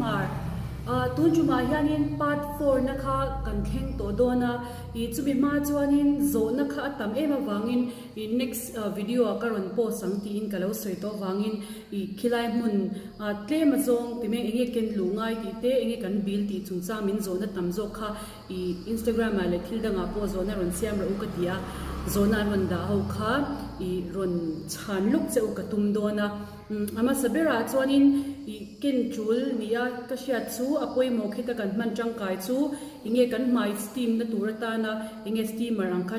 Hmar. Tun tumah hianin part four na kha kan thleng tawh dawn a, ih chumi hma chuanin zawhna kha a tam em avangin ih next video ah ka rawn post ang tiin ka lo sawi tawh avangin ih khilai hmun tlem azawng ti mai enge ken luh ngai tih te enge kan bill tih chungchang min zawhna tam zawk kha Ih Instagram ah leh thil dangah pawh zawhna rawn siam rawh u ka ti a, zawhna an rawn dah ho kha ih rawn chhan lawk che u ka tum dawn a. Umm a hmasa berah chuanin ih ken tul nia ka hriat chu a pawimawh khita kan hman tangkai chu eng nge kan hmai steam na tur atana eng nge steamer ang kha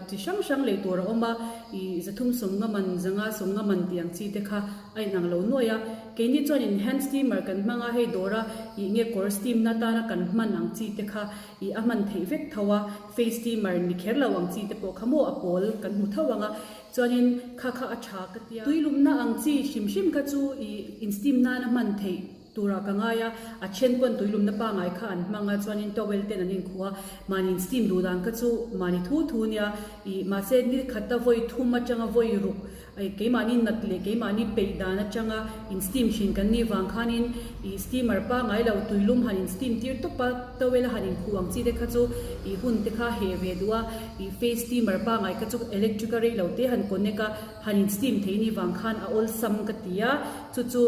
chi hrang hrang lei tur a awm a, ih zathum sawmnga man zanga sawmnga man tih ang chi te kha a inang lo nuaih a. Keini chuanin hand steamer kan hmang a, hei dawra ih nge kawr steam na atana kan hman ang chi te kha ih a hman theih vek tho a, face steamer ni kher lo ang chi te pawh kha maw a pawl kan hmu tho ang a, chuanin kha kha a tha ka tia. Tuilumna ang chi hrim hrim kha chu ih in steam nana hman theih turah ka ngai a, a then pawn tuilumna pangai kha an hmang a, chuanin towel ten an inkhuh a, mahni in steam duh dan kha chu mahni thu thu nia ih mahse ni khata vawi thum atanga vawi ruk Hei keimahni nat leh keimahni peih dan atanga in steam thin kan nih vang khanin ih steamer pangai lo tuilum han in steam tir tawp a, towel a han in khuh ang chi te kha chu ih hun te kha heh ve duh a, ih face steamer pangai kha chu electric a rei lo te han connect a han in steam thei nih vang khan a awlsam ka ti a, chu chu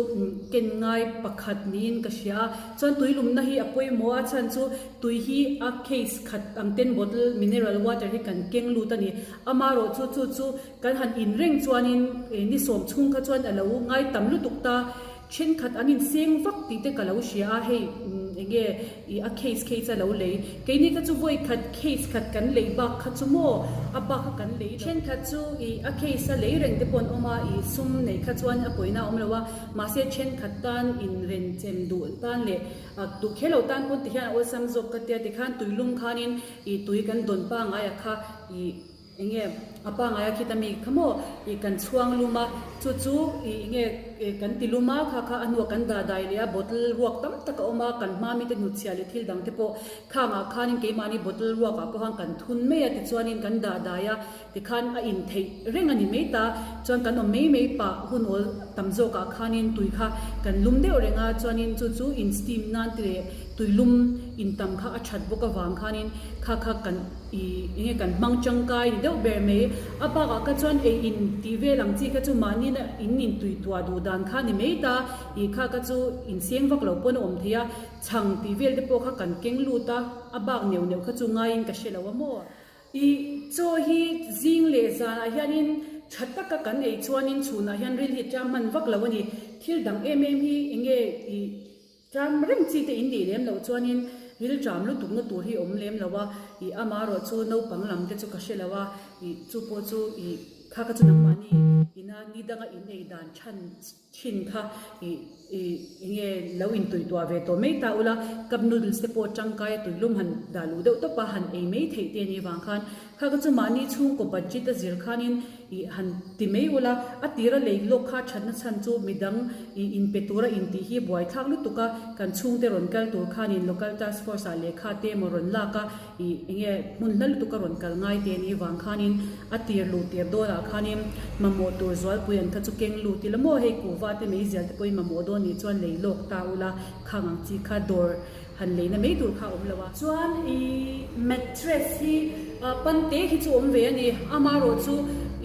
ken ngai pakhat niin ka hria a, chuan tuilumna hi a pawimawh a chhan chu tui hi a case khat ang ten bottle mineral water hi kan keng lut a ni, amarawh chu chu chu Kan han in reng chuanin ni sawm chhung kha chuan a lo ngai tam lutuk ta, thenkhat an inseng vak tih te ka lo hria a, hei eng nge ih a case case a lo lei, keini kha chu vawi khat case khat kan lei bak kha chu maw a bak kha kan lei lo. Thenkhat chu ih a case a lei reng te pawh an awm a, ih sum neih kha chuan a pawina a awm lo a, mahse thenkhat tan inren chem duh tan leh duh kher lo tan pawn tihian a awlsam zawk ka tia tikhan tuilum khanin ih tui kan dawn pangai a kha ih. Eng nge a pangai a khita mi kha maw ih kan chhuang lum a, chu chu ih eng nge kan ti lum a, kha kha a hnuah kan dah dai leh a, bottle ruak tam tak a awm a, kan hma mite hnutchhiah leh thil dang te pawh khangah khanin keimahni bottle ruakah pawh khan kan thun mai a, tichuanin kan dah dai a, tikhan a in theih reng a ni mai ta, chuan kan awm mai mai pah hun awl tam zawkah khanin tui kha kan lum deuh reng a, chuanin chu chu in steam nan te leh tui lum in tam kha a that bawk avang khanin kha kha kan. I enge kan hmang tangkai ni deuh ber mai. A bakah kha chuan ei in tih vel ang chi kha chu mahni na in in tui tuah duh dan kha ni mai ta. I kha kha chu in seng vak lo pawn a awm thei a, chhang tih vel te pawh kha kan keng lut a, a bak neuh neuh kha chu ngaiin ka hre lo a maw. I chaw hi zing leh zanah hianin tha taka kan ei chuanin chhunah hian ril hi ṭam hman vak lo a ni. Thil dang em em hi enge i. Tram reng chi te in nih lem loh chuanin ril tram lutuk na tur hi awm lem lo a, ih amarawh chu naupang lam te chu ka hre lo a, ih chu pawh chu ih kha kha chu nangmahni ina ni danga in ei dan chhan thin kha ih ih enge lo in tui tuah ve tawh mai ta ula, cup noodles te pawh tangkai a tuilum han dah luh deuh tawp a han ei mai theih te a nih vang khan Kha ka chu mahni chhungkaw budget a zir khanin ih han ti mai ula, a tira lei lawk kha thatna chhan chu midang ih inpe tura intih hi buaithlak lutuk a, kan chhungte rawn kal tur khanin local task force ah lehkha te emaw rawn lak a, ih enge hmun hla lutuk a rawn kal ngai te anih vang khanin a tir luh tir dawnah khanin mamawh tur zualpui an kha chu keng lut ila maw hei kuhva te meizial te pawhin mamawh dawn nih chuan lei lawk ta ula khang ang chi kha dawr Han leina mai tur kha a awm lo a. Chuan i mattress hi pante hi chu awm ve a ni. Amarawh chu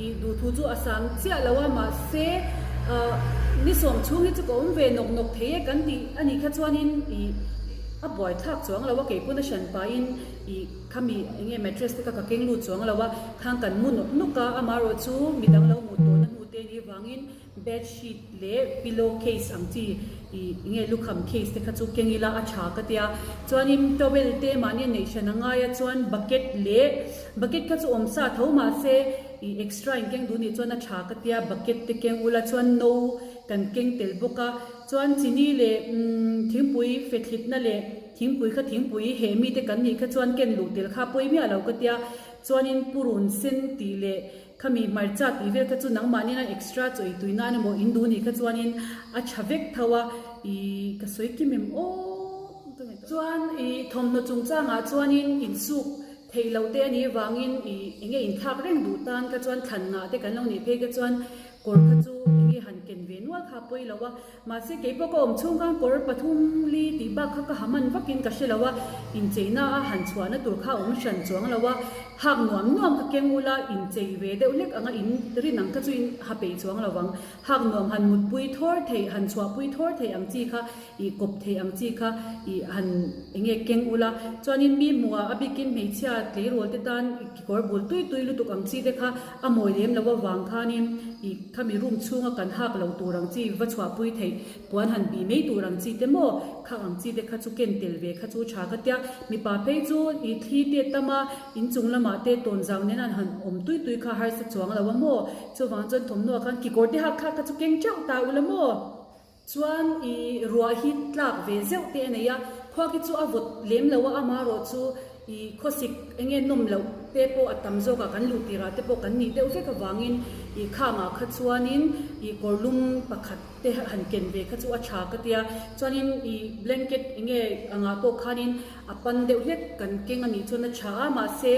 i duhthu chu a sang chiah lo a, mahse ni sawm chhung hi chu ka awm ve nawk nawk thei e kan tih a nih kha chuanin i a buaithlak chuang lo a, kei pawn a hran pahin i khami eng nge mattress te kha ka keng lut chuang lo a, khang kan mu nawk nawk a, amarawh chu midang lo mut tawhna hnu te ni vangin Bed sheet leh pillow case ang chi ih nge lukham case te kha chu keng ila a tha ka tia. Chuanin towel te mahni a neih hran a ngai a chuan bucket leh bucket kha chu awm sa tho mahse ih extra in keng duh nih chuan a tha ka tia bucket te keng ula chuan no kan keng tel bawk a. Chuan chini leh umm thingpui fethlitna leh thingpui kha thingpui heh mite kan nih kha chuan ken luh tel kha pawi miah lo ka tia. Chuanin purun sen tih leh Khami hmarcha tih vel kha chu nangmah nena extra chaw ei tui nan emaw in duh nih kha chuanin a tha vek tho a, ih ka sawi kim em aw ka ngaihtuah. Chuan ih thawmhnaw chungchangah chuanin insuk theih loh te a nih vangin ih eng nge inthlak reng duh tan kha chuan thlan ngah te kan lo nih phei kha chuan. Kawr kha chu enge han ken ve nual kha a pawi lo a, mahse kei pawh ka awm chhung khan kawr pathum li tih bak kha ka ha man vakin ka hre lo a, incheina a han chhuahna tur kha a awm hran chuang lo a, hak nuam nuam ka keng ula inchei ve deuh hlek anga in rin ang kha chu in ha peih chuang lo vang. Hak nuam han mutpui thawr theih, han chhuahpui thawr theih ang chi kha ih kawp theih ang chi kha ih han enge keng ula, chuanin mi hmuhah a bikin hmeichhia tleirawl te tan kekawr bul tui tui lutuk ang chi te kha a mawi lem lo avang khanin ih khami room chhunga kan hak lo tur ang chi va chhuahpui theih puan han bih mai tur ang chi te maw khak ang chi te kha chu ken tel ve kha chu tha ka tia. Mipa phei chu ih thli te tam a inchung lamah te tawnzau nen an han awm tui tui kha harsa chuang lo a maw chuvang chuan thawmhnaw ah khan kekawr te hak thlak kha chu keng teuh ta ula maw. Chuan i ruah hi tlak ve zeuh te a nei a, khua khi chu a vawt lem lo a, amaherawh chu i khawsik eng nge nawm loh te pawh a tam zawk a, kan luh tirah te pawh kan nih deuh vek avangin i khangah kha chuanin i kawrlum pakhat te han ken ve kha chu a tha ka tia. Chuanin i blanket eng nge angah pawh khanin A pan deuh hlek kan keng a nih chuan a tha a, mahse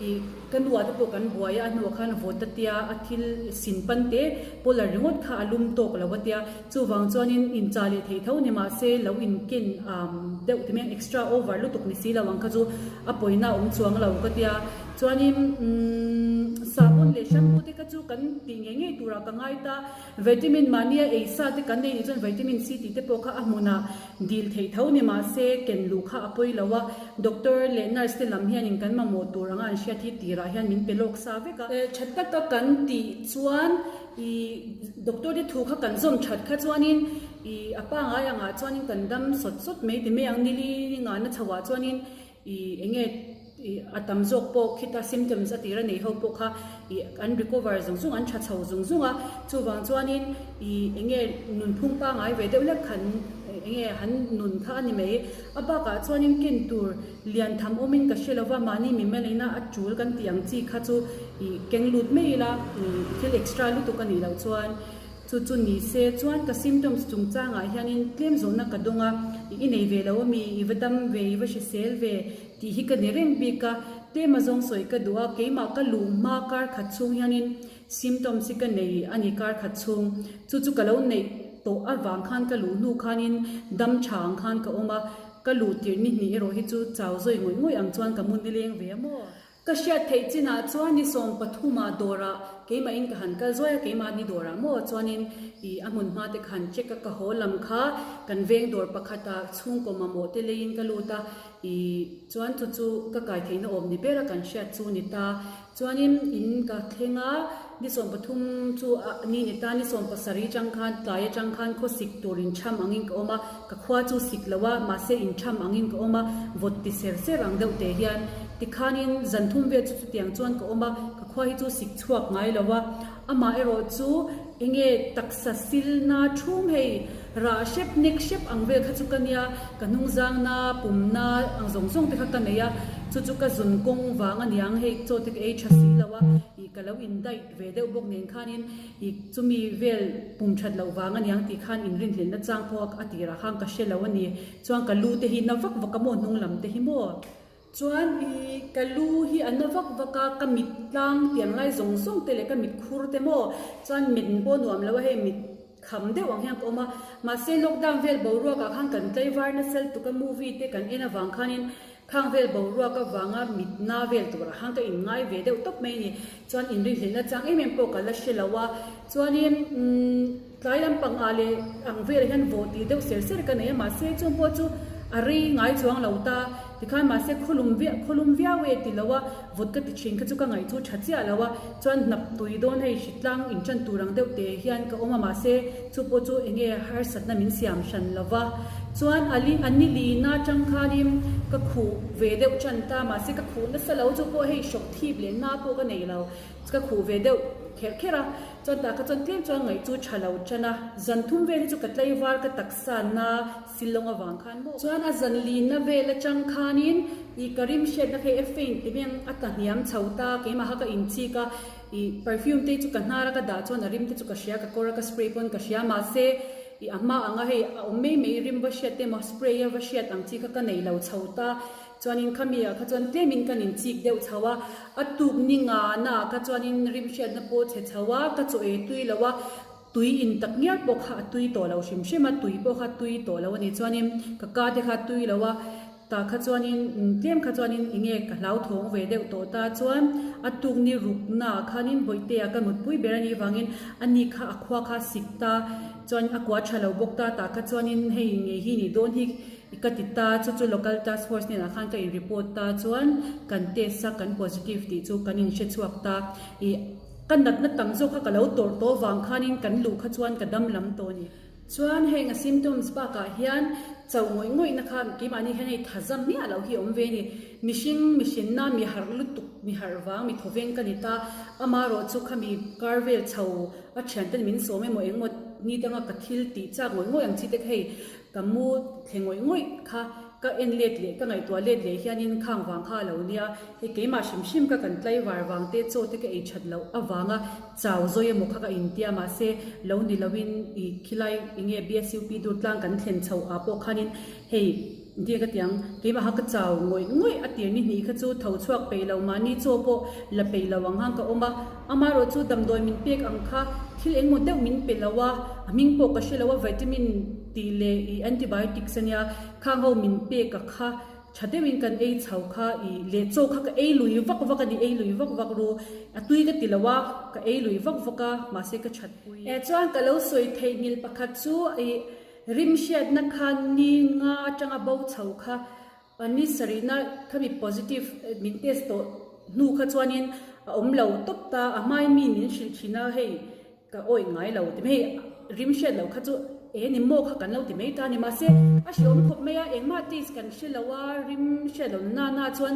ih ka nuah te pawh kan buai a, a hnuah khan vawt a tia, a thil sin pan te polar ringawt kha a lum tawk lo a tia, chuvang chuanin inchah leh thei tho ni mahse lo inken deuh ti mai extra over lutuk ni si lo ang kha chu a pawina a awm chuang lo ka tia, chuanin umm sahbawn leh shampoo te kha chu kan tih ngei ngei turah ka ngai ta, vitamin mahnia ei sa te kan nei nih chuan vitamin C tih te pawh kha a hmunah Dil theih tho ni mahse ken luh kha a pawi lo a, doctor leh nurse te lam hianin kan mamawh tur anga an hriat hi tirah hian min pe lawk sa vek a. Tha taka kan tih chuan i doctor te thu kha kan zawm that kha chuanin i a pangai angah chuanin kan dam sawt sawt mai ti mai ang nili ngahna chho ah chuanin I enge i a tam zawk pawh khita symptoms a tira nei ho pawh kha i an recover zung zung an tha chho zung zung a, chuvang chuanin i enge nunphung pangai ve deuh lek khan enge han nun kha a ni mai. A bakah chuanin ken tur lian tham awmin ka hre lova mahni mimalina a tul kan tih ang chi kha chu i keng lut mai ila i thil extra lutuk a nih loh chuan Chu chu ni se chuan ka symptoms chungchangah hianin tlem zawhna ka dawng a, i nei ve lo ami, i va dam ve, i va hrisel ve tih hi ka ni reng bik a, tlem a zawng sawi ka duh a, keimah ka luh hma kar khat chhung hianin symptoms hi ka nei a ni kar khat chhung, chu chu ka lo neih tawh avang khan ka luh hnu khanin dam tha ang khan ka awm a, ka luh tirh ni hnih erawh hi chu chau zawi ngawih ngawih ang chuan ka mu nileng ve a maw. Ka hriat theih chinah chuan ni 13 ah dawrah keimahin ka han kal zuai a, keimahni dawrah maw chuanin ih a hmun hma te ka han check a, ka haw lam kha kan veng dawr pakhatah chhungkaw mamawh te leiin ka lut a, ih chuan chu chu ka kai theihna awm ni ber a kan hriat chu ni ta. Chuanin in ka thleng a, ni 13 chu a ni ni ta, ni 17 atang khan tlai atang khan khawsik tur inchham angin ka awm a, ka khua chu sik lo a, mahse inchham angin ka awm a, vawt ti ser ser ang deuh teh hian. Tikhanin zan thum vel chu chutiang chuan ka awm a, ka khua hi chu sik chhuak ngai lo a, amah erawh chu enge taksa silna thum hei rah hrep nek hrep ang vel kha chu ka nia, ka hnungzangna, pumna ang zawng zawng te kha ka nei a, chu chu ka zun kawng vang a niang hei chaw te ka ei tha si lo a, ih ka lo in diet ve deuh bawk nen khanin ih chumi vel pum that loh vang a niang tih khan inrinhlelhna chang pawh a tirah khan ka hre lo a ni, chuan ka lu te hi na vak vak a maw hnung lam te hi maw. Chuan i ka lu hi a na vak vak a, ka mit tlang tiang lai zawng zawng te leh ka mit khur te maw chuan mit pawh nuam lo a hei mit kham deuh ang hian ka awm a, mahse lockdown vel boruak ah khan kan tlaivar nasa lutuk a movie te kan en avang khanin khang vel boruak avanga mit na vel turah khan ka in ngai ve deuh tawp mai a ni, chuan inrinhlelhna chang em em pawh ka la hre lo a, chuanin umm tlai lampang ah leh ang velah hian vawh tih deuh ser ser ka nei a mahse chung pawh chu a rei ngai chuang lo ta. Tikhan mahse khawlum viah khawlum viau e ti lo a, vawt ka ti thin kha chu ka ngaih chu tha chiah lo a, chuan hnap tui dawn hei hritlang intan tur ang deuh te hian ka awm a mahse chu pawh chu enge harsatna min siam hran lo va, chuan a li a ni lina atang khanin ka khuh ve deuh tan ta mahse ka khuh nasa lo chu pawh hei hrawk thip leh na pawh ka nei lo ka khuh ve deuh kherh kherh a, chuan tah kha chuan tlem chuan ngaih chu tha lo tan a, zan thum vel hi chu ka tlaivar ka taksa na Silawng avang khan maw? Chuan a zan linna vel atang khanin i ka rim hriatna kha i faint ti meng a tla hniam chho ta, keimah kha ka inchik a, i perfume te chu ka hnar a ka dah chuan a rim te chu ka hria, ka kawr a ka spray pawn ka hria, mahse i a hma anga hei a awm mai mai rim va hriat te emaw spray a va hriat ang chi kha ka nei lo chho ta. Chuanin khami ah kha chuan tlemin kan inchik deuh chho a, a tuk ni ngana ah kha chuanin rimhriatna pawh chhe chho a, ka chaw ei tui lo a, tui in tak ngial pawh kha a tui tawh lo hrim hrim a, tui pawh kha tui tawh lo a ni. Chuanin ka ka te kha tui lo a, tah kha chuanin tlem kha chuanin enge ka hlauthawng ve deuh tawh ta chuan a tuk ni rukna ah khanin Bawihtea ka mutpui ber a nih vangin ani kha a khua kha sik ta chuan a kua tha lo bawk ta, tah kha chuanin hei ngei hi nih dawn hi I ka ti ta, chu chu local task force hnenah khan ka in report ta chuan kan test a kan positive tih chu kan in hre chhuak ta. I ka natna tam zawk kha ka lo tawrh tawh vang khanin kan luh kha chuan ka dam lam tawh a ni. Chuan heng a symptoms bakah hian chauh ngawih ngawihna kha keimahni hian hei tha zam miah loh hi a awm ve a ni. Mihring mihrinna mi harh lutuk, mi harh vang, mi thawveng ka ni ta. Amaherawh chu khami kar vel chho a thianten min sawm emaw engemaw ni danga ka thil tih chak ngawih ngawih ang chi te kha hei Ka mu thle ngawih ngawih kha ka en let leh ka ngaihtuah let leh hianin khang vang kha a lo nia, hei keimah hrim hrim ka kan tlaivar vang te chaw te ka ei that loh avanga chau zawi emaw kha ka intia mahse lo ni loin i khilai enge BSUP dur tlang kan thlen chho ah pawh khanin hei nia ka tiang keimah kha ka chau ngawih ngawih a tir ni hnih kha chu tho chhuak peih lo mahni chaw pawh la peih lo ang khan ka awm a, amaherawh chu damdawi min pek ang kha thil engmaw deuh min pe lo a, a hming pawh ka hre lo a vitamin Tih leh i antibiotics ania, khang ho min pek a kha tha deuhin kan ei chho kha i leh chaw kha ka ei lui vak vak a ni, ei lui vak vak ru, a tui ka ti lo a, ka ei lui vak vak a, mahse ka that pui. E chuan ka lo sawi theih ngil pakhat chu i rim hriatna kha ni nga atanga bo chho kha ni sarihna khami positive min test tawh hnu kha chuanin a awm lo tawp ta, a hmain mi min hrilh thin a hei Ka awih ngai lo ti mai, rim hriat loh kha chu e ni maw kha kan lo ti mai ta a ni. Mahse, a hreawm khawp mai a, engmah taste kan hre lo a, rim hriat loh na na chuan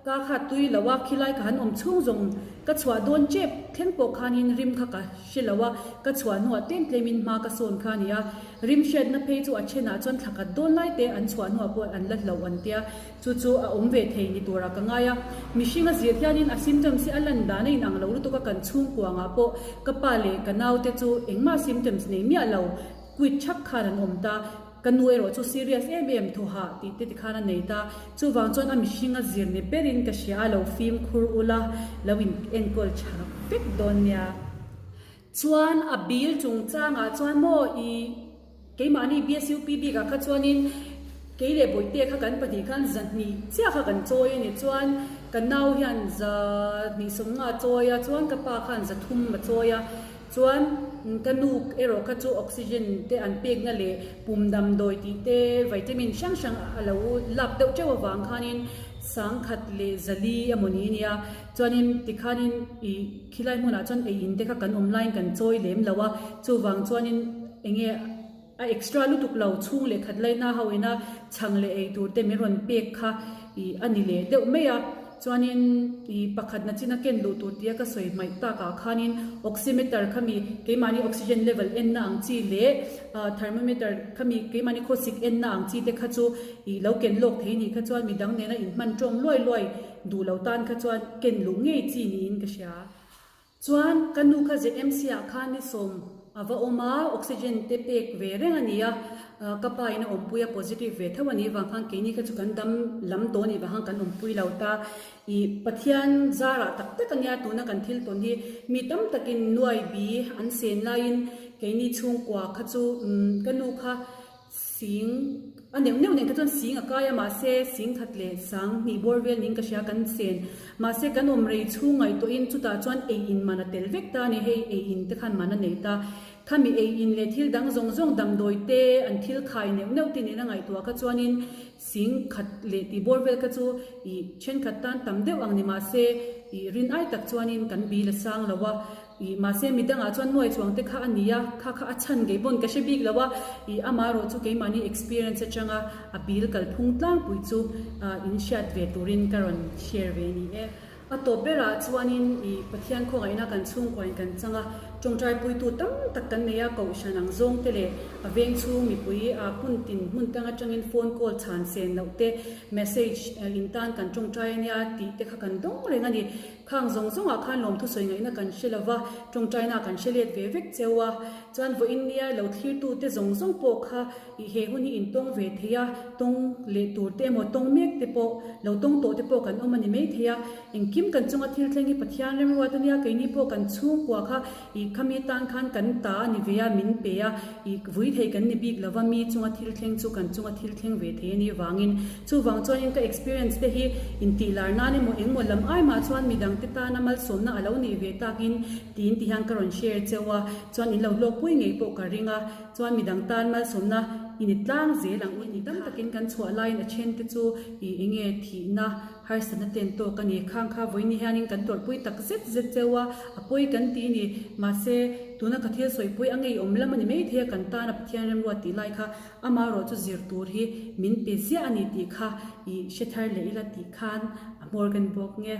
ka kha tui lo a, khilai ka han awm chhung zawng ka chhuah dawn tep thleng pawh khanin rim kha ka hre lo a, ka chhuah hnuah tlem tlemin hma ka sawn kha a ni a. Rim hriatna phei chu a thenah chuan thla khat dawn lai te an chhuah hnuah pawh an la hloh an tia. Chu chu a awm ve thei ni turah ka ngai a, mihring a zir hianin a symptoms hi a lan dan a inang lo lutuk a, kan chhungkuangah pawh ka pa leh ka naute chu engmah symptoms nei miah lo, quit thak khan an awm ta, ka nu erawh chu serious em em thawhah tih te tikhan a nei ta, chuvang chuan a mihring a zir ni berin ka hria a, lo fimkhur ula, lo in enkawl tha vek dawn nia. Chuan a bill chungchangah chuan maw i keimahni BSUP bikah kha chuanin kei leh Bawihtea kha kan pahnih khan zahnih chiah kha kan chawi a ni. Chuan ka nau hian zahnih sawmnga a chawi a, chuan ka pa khan zathum a chawi a. Chuan ka nu erawh kha chu oxygen te an pekna leh pum damdawi tih te vitamin hrang hrang a lo lak deuh teuh avang khanin sangkhat leh zali a maw ni a nia. Chuanin tikhanin i khilai hmunah chuan ei in te kha kan awm laiin kan chawi lem lo a, chuvang chuanin enge a extra lutuk lo chhung leh khat laina ho ina chhang leh ei tur te min rawn pek kha i a ni leh deuh mai a. Chuanin i pakhatna china ken luh tur tia ka sawi hmaih takah khanin oximeter khami keimahni oxygen level enna ang chi leh thermometer khami keimahni khawsik enna ang chi te kha chu i lo ken lawk thei nih kha chuan midang nena inhman tawng luai luai Duh lo tan kha chuan ken luh ngei chi niin ka hria. Chuan ka nu kha ZMC ah khan ni sawm a va awm a, oxygen te pek ve reng a ni a, ka pa in a awmpui a positive ve tho a nih vang khan keini kha chu kan dam lam tawh a nih vang khan kan awmpui lo ta. Ih Pathian zarah tak tak a nia tuna kan thil tawn hi mi tam takin nuai bi an sen laiin keini chhungkua kha chu ka nu kha Sing, a neuh neuh nen kha chuan sing a kai a, mahse sing khat leh sang hnih bawr vel niin ka hria kan sen. Mahse kan awm rei chhung ngaihtuahin chutah chuan ei in man a tel vek ta a ni, hei ei in te khan man a nei ta. Khami ei in leh thil dang zawng zawng damdawi te an thil khai neuh neuh te nena ngaihtuah kha chuanin sing khat leh tih bawr vel kha chu ih thenkhat tan tam deuh ang ni mahse ih rin ai tak chuanin kan bil a sang lo a. Ih, mahse midangah chuan nuai chuang te kha a ni a, kha kha a chhan ngei pawn ka hre bik lo a, ih, amaherawh chu keimahni experience atanga a bil kalphung tlangpui chu in hriat ve turin ka rawn share ve a ni e. A tawp berah chuanin ih, Pathian khawngaihna kan chhungkuain kan chang a, tawngtai puitu tam tak kan nei a, kohhran ang zawng te leh a veng chhung mipui hmun tin hmun tang atangin phone call chhan sen loh te, message in tan kan tawngtai a nia tih te kha kan dawng reng a ni. Khang zawng zawngah khan lawmthu sawi ngaihna kan hre lo va, tawngtaina kan hre let ve vek cheu a. Chuan vawiin nia lo thlirtu te zawng zawng pawh kha ih he hun hi in tawng ve thei a, tawng leh tur te emaw tawng mek te pawh lo tawng tawh te pawh kan awm a ni mai thei a. Engkim kan chunga thil thleng hi Pathian remruat a nia, keini pawh kan chhungkua kha ih khami tan khan kan ta a ni ve a, min pe a, ih vui thei kan ni bik lova mi chunga thil thleng chu kan chunga thil thleng ve thei a nih vangin chuvang chuanin ka experience te hi intih lar nan emaw engmaw lam ai mah chuan midangte tana malsawmna a lo nih ve takin tiin ti hian ka rawn share cheu a, chuan in lo hlawkpui ngei pawh ka ring a, chuan midang tan malsawmna i ni tlang zel ang u ni tam takin kan chhuah laiin a then te chu ih enge thihna harsatna ten tawk a ni. Khang kha vawiin hianin kan tawrhpui tak zet zet cheu a, a pawi kan tih a ni. Mahse, tuna ka thil sawipui a ngeiawm lam a ni maithei a, kan tana Pathian remruat tih lai kha amaherawh chu zir tur hi min pe ziah a ni tih kha i hre thar leh ila tih khan a hmawr kan bawk nge.